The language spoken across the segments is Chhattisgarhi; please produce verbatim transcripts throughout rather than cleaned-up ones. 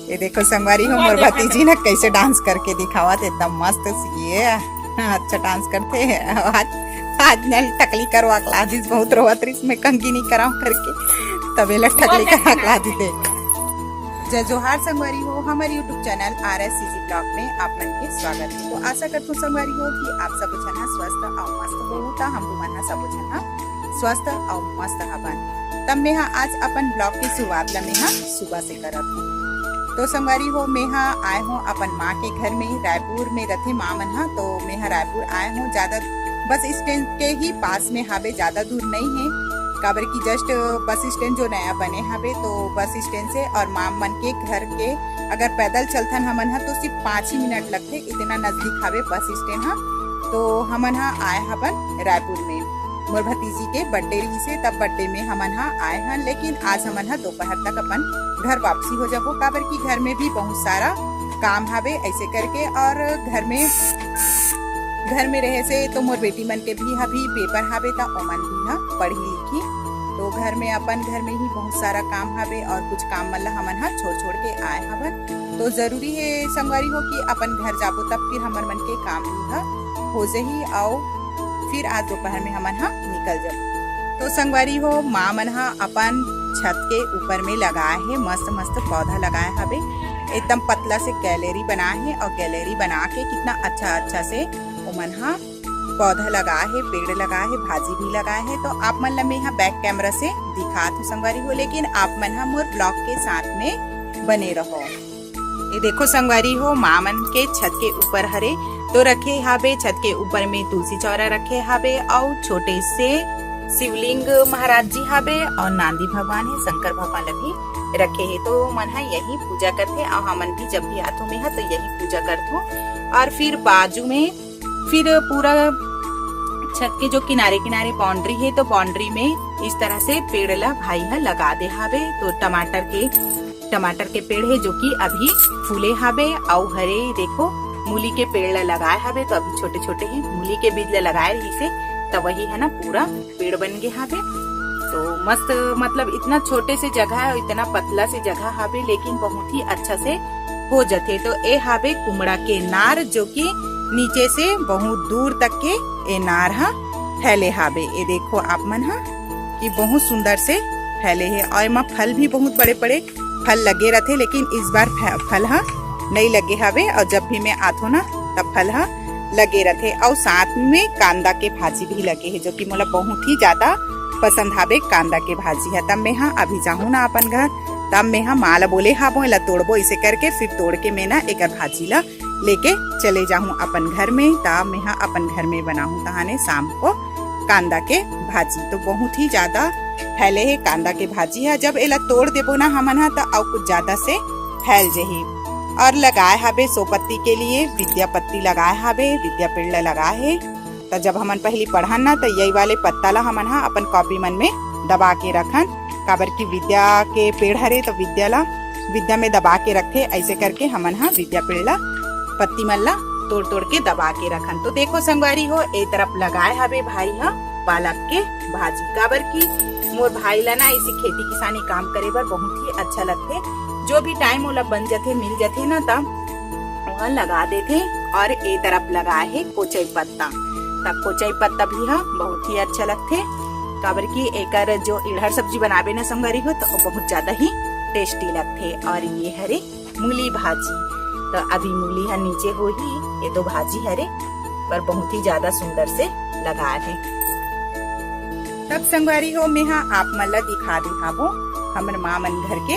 ये देखो संगवारी हो, मोर भतीजी ना कैसे डांस करके दिखावत, एकदम मस्त सी ये। अच्छा डांस करथे। आज, आज नल टकली करवा के लादिस, बहुत रोवत रहिस, मैं कंघी नहीं कराऊं करके, तब एला टकली करवा के लादी दे। जय जोहार संगवारी हो, हमर YouTube channel R S C G blog में आप मन के स्वागत है। तो आशा करथूं संगवारी हो कि आप सब झन ह स्वस्थ अउ मस्त होहू, त हम मन ह सब झन ह स्वस्थ अउ मस्त हवन। तब मैं ह आज अपन ब्लॉग की शुरुआत ला मैं ह सुबह से करत हूँ। तो संगवारी हो, मैं ह आए हूँ अपन माँ के घर में, रायपुर में रथे माँ मन ह। तो मैं ह रायपुर आए हूँ, ज्यादा बस स्टैंड के ही पास में हावे, ज्यादा दूर नहीं है, काबर की जस्ट बस स्टैंड जो नया बने हावे, तो बस स्टैंड से और माँ मन के घर के अगर पैदल चलथन हमन ह तो सिर्फ पाँच ही मिनट लगथे, इतना नजदीक हावे बस स्टैंड ह। तो हमन ह आए हवन रायपुर में, मोर भतीजी के बर्थडे रहिसे, तब बर्थडे में हमन ह आए हन, लेकिन आज हमन ह दोपहर तक अपन घर वापसी हो जाबो, काबर कि घर में भी बहुत सारा काम हावे ऐसे करके। और घर में, घर में रहे से तो मोर बेटी मन के भी अभी पेपर हावे, त ओमन भी ह पढ़ी लिखी। तो घर में, अपन घर में ही बहुत सारा काम हावे और कुछ काम मन ला हमन ह छोड़ छोड़ के आए हवन। तो जरूरी है संगवारी हो कि अपन घर जाबो, तब फिर हमर मन के काम भी ह हो जही, अउ फिर आज दोपहर में हमन ह निकल जाबो। तो संगवारी हो, माँ मन ह अपन छत के ऊपर में लगाए हे, मस्त मस्त पौधा लगाए हवे, एकदम पतला से गैलरी बनाए हे, और गैलरी बना के कितना अच्छा अच्छा से ओमन ह पौधा लगाए हे, पेड़ लगाए हे, भाजी भी लगाए हे। तो आप मन ला मैं ह बैक कैमरा से दिखात हूँ संगवारी हो, लेकिन आप मन ह मोर ब्लॉग के साथ में बने रहो। ये देखो संगवारी हो, माँ मन के छत के ऊपर हरे, तो रखे हावे, छत के ऊपर में तुलसी चौरा रखे हावे, और छोटे से शिवलिंग महाराज जी हावे, और नांदी भगवान है, शंकर भगवान ला भी रखे है। तो मन ह यही पूजा करथे, और हमन भी जब भी आथो मैं ह तो यही पूजा करथो। और फिर बाजू में फिर पूरा छत के जो किनारे किनारे बाउंड्री है, तो बाउंड्री में इस तरह से पेड़ ला भाई ह लगा दे हावे। तो टमाटर के, टमाटर के पेड़ है जो कि अभी फूले हावे, अउ हरे देखो मूली के पेड़ ला लगाए हावे, तो अभी छोटे छोटे ही मूली के बीज ला लगाए रहिसे, तब वही है ना पूरा पेड़ बन गे हावे। तो मस्त, मतलब इतना छोटे से जगह है, इतना पतला से जगह हावे, लेकिन बहुत ही अच्छा से हो जथे। तो ए हावे कुमड़ा के नार, जो कि नीचे से बहुत दूर तक के ए नार ह फैले हावे। ए देखो आप मन ह कि बहुत सुंदर से फैले हे, और एमा फल भी बहुत बड़े बड़े फल लगे रथे, लेकिन इस बार फै-, फल ह नहीं लगे हावे, और जब भी मैं आथो ना तब फल ह लगे रथे, और साथ में कांदा के भाजी भी लगे हे, जो कि मोला बहुत ही ज्यादा पसंद हावे कांदा के भाजी ह। तब मैं ह अभी जाहूँ ना अपन घर, तब मैं ह माँ ला बोले हाबो, एला तोड़बो, इसे करके फिर तोड़ के मैं ना एकर भाजी ला लेके चले जाहूँ अपन घर में। तब मैं ह अपन घर में बनाहूँ तहाने शाम को कांदा के भाजी। तो बहुत ही ज्यादा फैले हे कांदा के भाजी ह। जब एला तोड़ देबो ना हमन ह, त अउ कुछ ज्यादा से फैल जही। और लगाए हाबे सो पत्ती के लिए विद्या पत्ती लगाए हाबे, विद्या पेड़ ला लगाए हे। त जब हमन पहली पढ़न ना, त यही वाले पत्ता ला हमन ह अपन कॉपी मन में दबा के रखन, काबर कि विद्या के पेड़ हरे, त विद्या ला, विद्या में दबा के रखथे। ऐसे करके हमन ह विद्या पेड़ ला, पत्ती मन ला तोड़ तोड़ के दबा के रखन। तो देखो संगवारी हो, ए तरफ लगाए हवे भाई ह पालक के भाजी, काबर कि मोर भाई ला ना ऐसी खेती किसानी काम करे बर बहुत ही अच्छा लगथे। जो भी टाइम ओला बन जथे, मिल जथे ना, त वहाँ लगा देथे। और ए तरफ लगाए हे कोचई पत्ता, त कोचई पत्ता भी ह बहुत ही अच्छा लगथे, काबर कि एकर जो इड़हर सब्जी बनाबे ना संगवारी हो, त ओ बहुत ज्यादा ही टेस्टी लगथे। और ये हरे मूली भाजी, त अभी मूली ह नीचे होही, ये तो भाजी हरे, पर बहुत ही ज्यादा सुंदर से लगाए हे। तब संगवारी हो, मैं ह आप मन ला दिखा दे हावो हमर माँ मन घर के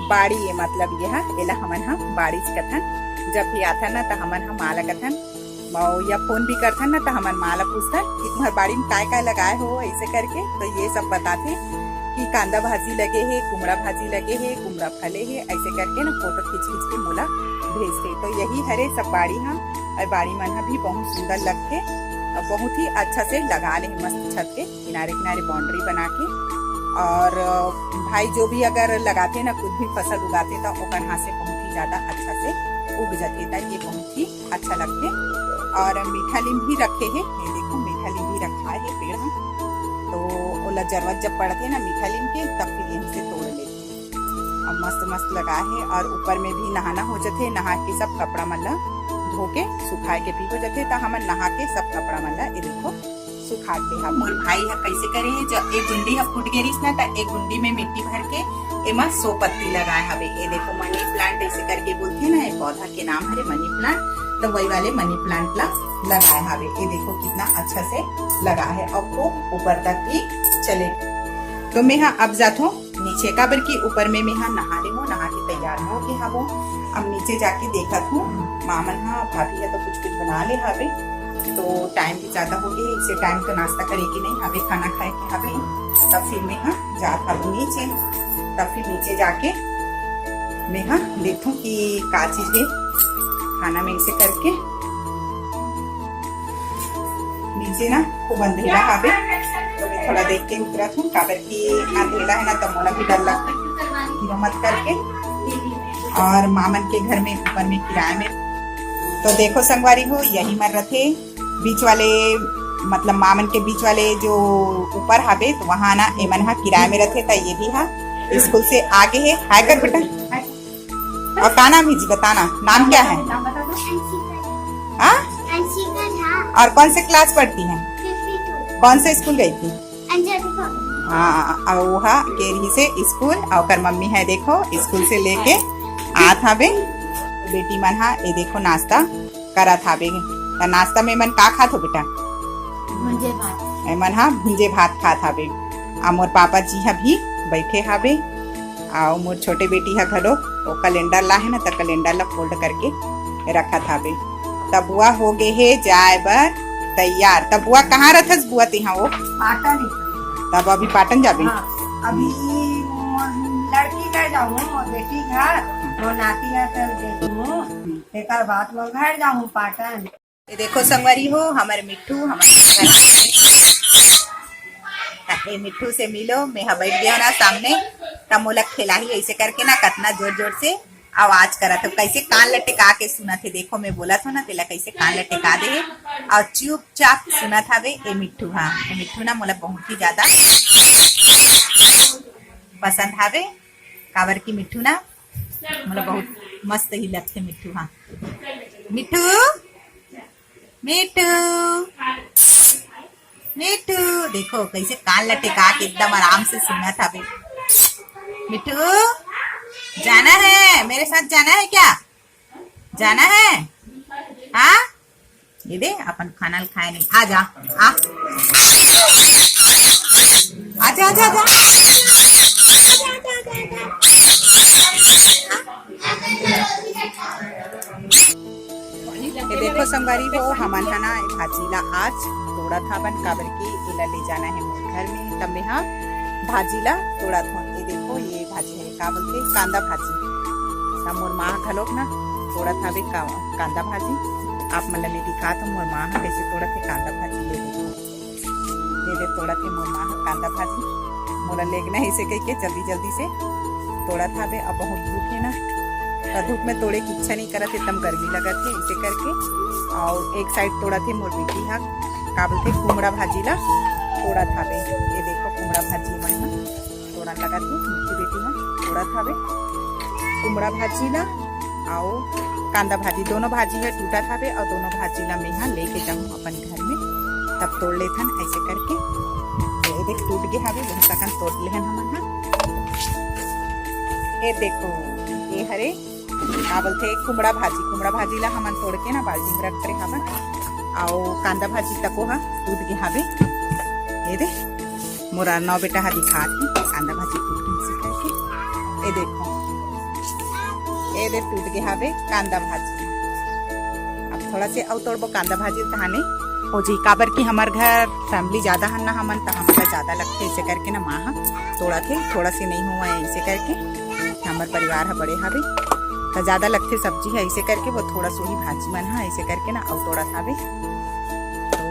बाड़ी। ये मतलब ये ह, एला हमन ह बाड़ी कथन। जब भी आथन ना, त हमन ह माँ ला कथन, अउ या फोन भी करथन ना, त हमन माँ ला पूछथन कि तुम्हर बाड़ी में काय काय लगाए हो, ऐसे करके। तो ये सब बताथे कि कांदा भाजी लगे हे, कुमड़ा भाजी लगे हे, कुमड़ा फले हे, ऐसे करके ना फोटो खींच खींच के मोला भेजथे। तो यही हरे सब बाड़ी ह, और बाड़ी मन ह भी बहुत सुंदर लगथे, और बहुत ही अच्छा से लगा ले हे मस्त छत के किनारे किनारे बाउंड्री बना के। और भाई जो भी अगर लगाथे ना, कुछ भी फसल उगाथे, तो ओकर हाथ से बहुत ही ज्यादा अच्छा से उग जाथे, त ये बहुत ही अच्छा लगथे। और मीठा लीम भी रखे हे, ये देखो मीठा लीम भी रखा है पेड़ ह, तो ओला जरूरत जब पड़थे ना मीठा लीम के, तब फिर यहीं से तोड़ लेथे। अब मस्त मस्त लगा हे। और ऊपर में भी नहाना हो जथे, नहा के सब कपड़ा मन ला धो के सुखाए के भी हो जथे। त हमन नहा के सब कपड़ा मन ला, ये देखो, सुखा के हम, मोर भाई ह कैसे करे हे, जब एक गुंडी ह फूट गे रिहिस ना, त एक गुंडी में मिट्टी भर के एमा सो पत्ती लगाए हवे। ये देखो, मनी प्लांट ऐसे करके बोलथे ना, ये पौधा के नाम हरे मनी प्लांट। तो वही वाले मनी प्लांट ला लगाए हवे। ये देखो, कितना अच्छा से लगा है और खूब ऊपर तक भी चले। तो मैं हा अब जाथों नीचे, काबर कि ऊपर में मैं हा नहा ले हूँ, नहा के तैयार हो के हवो। अब नीचे जाके देखत हूँ, माँ मन हा, भाभी हा तो कुछ कुछ बना ले हवे, तो टाइम भी ज्यादा हो गए, इसे टाइम तो नाश्ता करे के नहीं हवे, खाना खाए के हवे। तब फिर मैं हा जात हवो नीचे। तब फिर नीचे जाके मैं हा देखूँ कि का चीज है खाना में, इसे करके। नीचे ना खूब अंधेरा हवे, तो मैं थोड़ा देख के उतरत हूँ, काबर कि अंधेरा है ना, तो मोला भी डर लगता है, गिरो मत करके। और मामन के घर में ऊपर में किराए में। तो देखो संगवारी हो, यही मन रथे बीच वाले, मतलब मामन के बीच वाले जो ऊपर हवे, तो वहाँ ना एमन हा किराए में रथे, त ये भी हा स्कूल से आगे है। हाय कर बेटा। और का नाम है जी, बताना, नाम क्या है? हाँ? और कौन से क्लास पढ़ती है? कौन से स्कूल गई थी? हाँ, और वो हा के रही से स्कूल, और ओकर मम्मी है देखो स्कूल से लेके आत हवे। बेटी मन हा ये देखो नाश्ता करत हवे। त नाश्ता में मन का खात हो बेटा? भुंजे भात। ए मन हा भुंजे भात खात हवे। आ मोर पापा जी हा भी बैठे हवे। आ मोर छोटे बेटी हा घलो वो कैलेंडर ला है ना, त कैलेंडर ला फोल्ड करके रखत हवे। त बुआ हो गे हे जाए बर तैयार। त बुआ कहाँ रथस बुआ तेहा वो? पाटन ही। तब अभी पाटन जाबे? हाँ, अभी लड़की घर जाऊँ, मोर बेटी घर, मोर नाती घर कर देखूँ, तेकर बाद मोर घर जाऊँ पाटन। ये देखो संगवारी हो, हमर मिट्ठू, हमर घर में। त ए मिट्ठू से मिलो, मैं हा बैठ गयो ना सामने, त मोला खेलाही ऐसे करके ना, कतना जोर जोर से आवाज करत हो, कैसे कान ल टिका के सुनत हे। देखो, मैं बोलत हो ना, तेला कैसे कान ल टिका दे हे, और चुपचाप सुनत हवे। ए मिट्ठू, हाँ, ए मिट्ठू ना मोला बहुत ही ज्यादा पसंद हवे, काबर की मिट्ठू ना मोला बहुत मस्त ही लगथे मिट्ठू। हाँ, मिट्ठू, मिट्ठू, मिट्ठू, देखो कैसे कान ल टिका के एकदम आराम से सुनत हवे। मिट्ठू, जाना है, मेरे साथ जाना है क्या? जाना है? हाँ, ये दे, अपन खाना ल खाए नहीं। आ जा, आ। आजा, आजा, आजा। ये देखो संगवारी हो, हमन हा ना ए भाजी ला आज तोड़त हावन, काबर कि एला ले जाना है मोर घर में, तब मैं हा भाजी ला तोड़त हूँ। ये देखो, ये भाजी है, का बोलथे, कांदा भाजी। त मोर माँ घलोक ना तोड़त हावे का-, कांदा भाजी। आप मन ला मैं दिखात हूँ, मोर माँ हा कैसे तोड़त हे कांदा भाजी। ये देखो, ये दे तोड़त हे मोर माँ हा कांदा भाजी। मोला लेगना हे इसे कहिके जल्दी जल्दी से तोड़त हावे। अब बहुत धूप है ना, त धूप में तोड़े की इच्छा नहीं करत, एकदम गर्मी लगत है इसे करके। और एक साइड तोड़त हे मोर बेटी हा, का बोलथे, कुमड़ा भाजी ला तोड़त हावे। ये देखो कुमड़ा भाजी मन हा तोड़न लगत हे, मोटी बेटी हा तोड़त हावे कुमड़ा भाजी ला, अउ कांदा भाजी, दोनों भाजी हा टूटत हावे, अउ दोनों भाजी ला मैं हा लेके जाऊँ अपन घर में, तब तोड़ लेथन ऐसे करके। ये देख टूट गे हावे, बहुत अकन तोड़ लेहन हमन हा। ये देखो, ये हरे का बोलथे, कुमड़ा भाजी। कुमड़ा भाजी ला हमन तोड़ के ना बाल्टी में रख करे हावन। अउ कांदा भाजी तको हा टूट गे हावे। ये दे, मोर अरनव बेटा हा दिखात हे, कांदा भाजी टूट गे से करके। ये देखो, ये दे टूट गे हावे कांदा भाजी। अब थोड़ा से अउ तोड़बो कांदा भाजी, तहाने हो जी, काबर कि हमर घर फैमिली ज्यादा हन ना हमन, त हमन ला ज्यादा लगथे, ऐसे करके ना माँ हा तोड़त हे, थोड़ा से नहीं हुआ है ऐसे करके। हमर परिवार ह बड़े हावे, त ज्यादा लगथे सब्जी ह, ऐसे करके वो थोड़ा सोही भाजी मन ह, ऐसे करके ना अउ तोड़त हावे। तो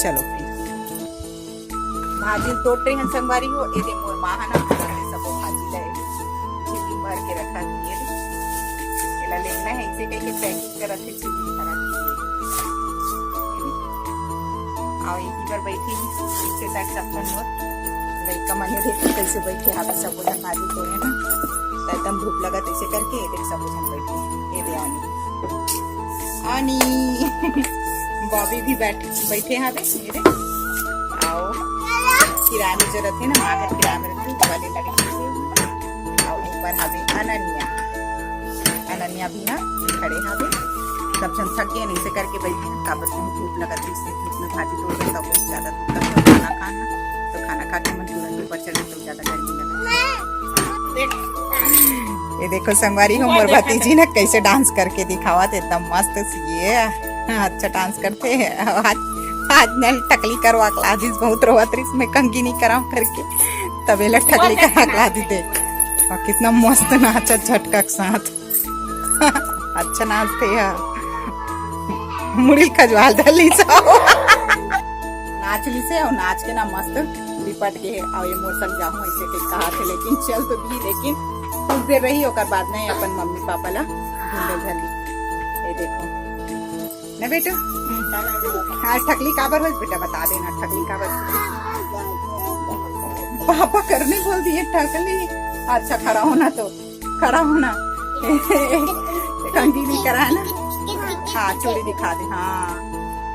चलो फिर भाजी ल तोड़ रहे हैं संगवारी हो। एदे मोर माँ ह ना पूरा के सबो भाजी ल एदे झिल्ली भर के रखा थी। एदे एला लेगना है, ऐसे कह के पैकिंग करत हे, झिल्ली भरत हे। अउ इही बर बैठी हूँ, पीछे साइड सब मन मोर लइका मन हे, देखो कैसे बैठे हावे, सबो झन भाजी तोड़े ना। एकदम धूप लगत ऐसे करके, ये देख, सब झन बैठे हैं। ये दे आनी, आनी। बॉबी भी बैठ, बैठे हवे, ये दे। आओ, किरानी जो रथे ना, माँ घर किरानी रथे, वो वाले लगे। और ऊपर हवे अनन्या, अनन्या भी यहाँ खड़े हवे। सब झन थक गए, ऐसे करके बैठे हैं। काबर तुम धूप लगत है, इससे धूप में भाजी तोड़ के सब लोग ज्यादा धूप लगता है, खाना खाना। तो खाना खा के मन तुरंत ऊपर चढ़े, तो ज्यादा गर्मी लगता है। ये देखो संगवारी हो, मोर भतीजी ने कैसे डांस करके दिखावत, एकदम मस्त सी है। हाँ, अच्छा डांस करथे। आज, आज नल टकली करवा के लादिस, बहुत रोवत रहिस, मैं कंघी नहीं कराऊं करके, तब एला टकली करवा के लादी दे। और कितना मस्त नाचत झटका के साथ। अच्छा नाचथे हा। मुड़ी खजवाल धर लिस। नाच लिस हे, और नाच के ना मस्त लिपट गे हे, और ये मोर संग जाहूं ऐसे के कहा थे, लेकिन चल तो दी, लेकिन कुछ देर रही, ओकर बाद में अपन मम्मी पापा ला ढूंढे धर ली। ये देखो ना बेटू, हाँ, ठकली काबर होइस बेटा, बता देना, ठकली काबर होइस? पापा करने बोल दिए ठकली। अच्छा, खड़ा होना तो, खड़ा होना। कंघी नहीं कराना। हाँ, चूड़ी दिखा दे। हाँ,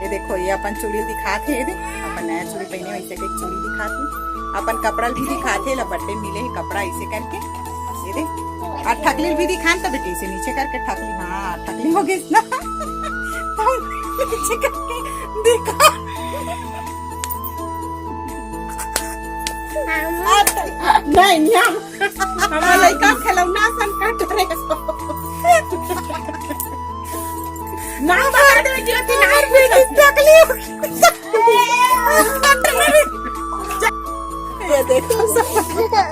ये देखो, ये अपन चूड़ी दिखाथे, ये दे, अपन नया चूड़ी पहने, वैसे के चूड़ी दिखाथे, अपन कपड़ा भी दिखाथे, ला बर्थडे मिले हे कपड़ा, ऐसे करके, ये दे। और ठकली भी दिखान तो बेटी, इसे नीचे करके ठकली, हाँ, ठकली हो गई ना। नीचे करके दिखा। नहीं, यहाँ हमारा लड़का खिलौना सन काट रहे। ना बता दे कि अति ना बेटी टकली हो गई। ये देखो सब,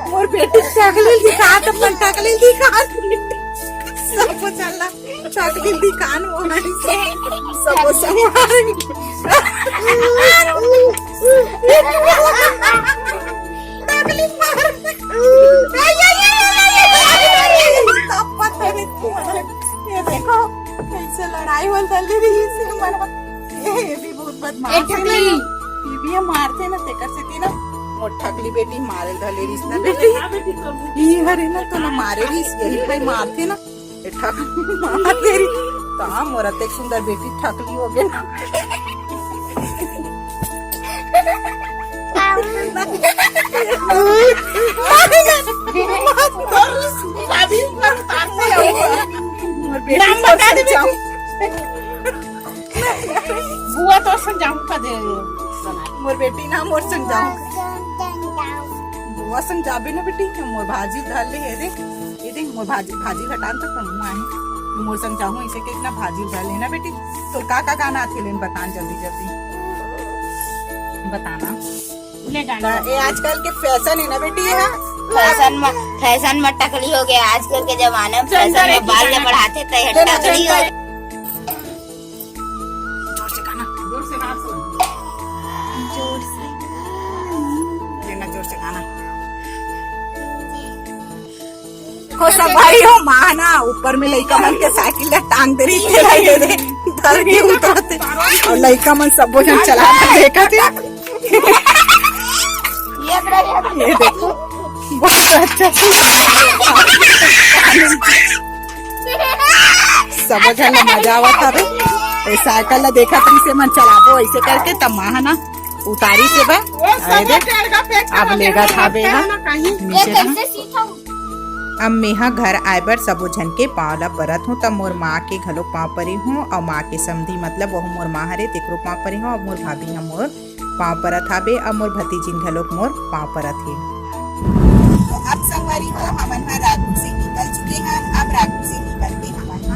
मोर बेटी टकली दिखा, तो अपन टकली दिखा। सब चला। टकली दिखान वो है से। सब संभाल। टकली मार। ये देखो, कैसे लड़ाई होल धर ले रही से हमारा। ये, ये भी बहुत बदमाश है ना। ये भी हम मारते ना, तेकर से ना। मोर ठकली बेटी मारे धले रहिस ना बेटी। ई हरे ना, तो ना मारे रहिस, यही भाई मारते ना। ए ठक-, मार दे रही। कहाँ मोर अतेक सुंदर बेटी ठकली हो गए ना। अभी पर उतारते हैं। मोर बेटी नाम बता दे बेटी। बुआ तो संग जाऊं का दे। मोर बेटी ना मोर संग जाऊं। बुआ संग जाबे ना बेटी, मोर भाजी धर ले, ये दे, ये दे, मोर भाजी, भाजी घटान तो कहूँ आए। मोर संग जाऊं, इसे के ना भाजी धर लेना बेटी। तो का का गाना आथे लेन बतान जल्दी जल्दी। बताना। ले गाना। तो ये आजकल के फैशन है ना बेटी, ये है। फैशन में, फैशन में टकली हो गया आजकल के जमाने में। फैशन में बाल ले बढ़ाते तो ये टकली हो। जोर से गाना। जोर से गाना। जोर से। लेना जोर से गाना। हो सब भाई हो, माँ ना ऊपर में लइका मन के साइकिल ला टांग दे रही, तेरा ये दे, धर के उतरते। और लइका मन सबो झन चला के देखा थे। ये देखो, बहुत अच्छा। सबो झन ला मजा आवत हवे। ए साइकिल ला देखत रहिसे मन चलाबो ऐसे करके, तब माँ ह ना उतारी से बा। अरे देख, अब लेगा था बे हा। नीचे ना। अब मेहा घर आए बर सबो झन के पाँव ला परत हूँ, तब मोर माँ के घलो पाँव परे हूँ, और माँ के समधी मतलब वहू मोर माँ हरे, तेकरो पाँव परे हूँ, और मोर भाभी ह मोर पाँव परत हाबे, अउ मोर भतीजिन घलोक मोर पाँव परत हे। तो अब संगवारी हो, हमन ह रायपुर से निकल चुके हन। अब रायपुर से निकल के हमन ह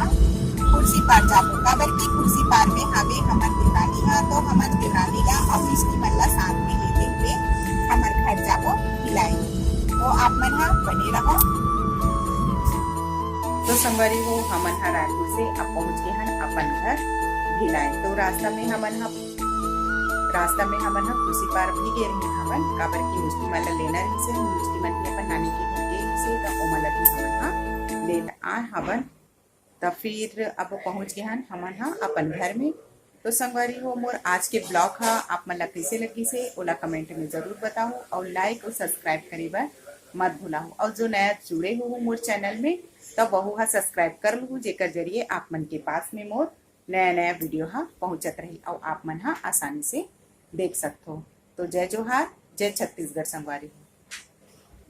खुर्सी पार जाबो, काबर कि खुर्सी पार में हाबे हमर देवरानी ह, तो हमर देवरानी ला अउ मिष्टी मन ला साथ में लेते हुए हमर घर जाबो भिलाई। तो आप मन ह बने रहो। तो संगवारी हो, हमन ह रायपुर से अब पहुंच गए हन अपन घर भिलाई। तो रास्ता में हमन ह रास्ता में हमन ह खुर्सी पार भी गे रहिन हवन, काबर कि मिष्टी मन ल लेना रहिस हे, मिष्टी मन भी अपन नानी के घर गे रहिस हे, त ओमन ल भी हमन ह लेत आए हवन। त फिर अब पहुंच गे हन हमन ह अपन घर में। तो संगवारी हो, मोर आज के vlog ह आप मन ल कइसे लगिस हे, ओला comment में जरूर बताओ, और like और subscribe करे बर मत भुलाहू। अउ जो नया जुड़े हो मोर चैनल में, त वहू हा सब्सक्राइब कर लहू, जेकर जरिए आप मन के पास में मोर नया नया वीडियो हा पहुंचत रही अउ आप मन हा आसानी से देख सकथो। तो जय जोहार, जय छत्तीसगढ़ संगवारी हो।